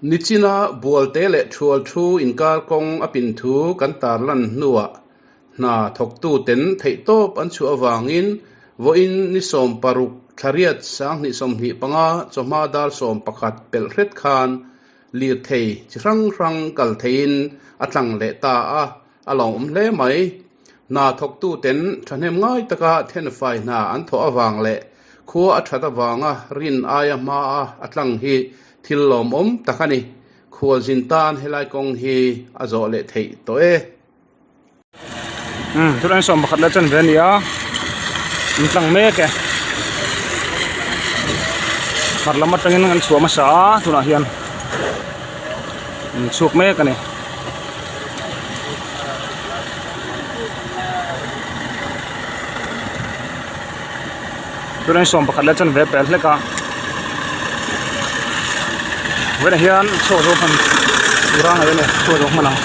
Nichina Bualte leh Thual thu inkar kawng a pin thu kan tarlan hnuah hna thawktuten theihtawp an chhuah avangin vawiin ni 16 thlariat 2025 chawhma dar 11 pelh hret khan lirthei chi hrang hrang kal theiin a tlang leh ta a, a lawmawm hle mai. Hna thawktuten thahnem ngai taka thenfai hna an thawh avang leh khua a that avanga rin aia hmaa a tlang hi thil lawmawm tak a ni. Khualzin tan helai kawng hi a zawh leh theih tawh e. Umm tunah hian 11 leh chanve a ni a an tlang mek e hmar lam atangin an chhuah hmasa a tunah hian an chhuak mek a ni. Tunah hian 11 leh chanve pel hlek a vawiinah hian chhuak zo hman tura ngaih a ni chhuak zo hman ang.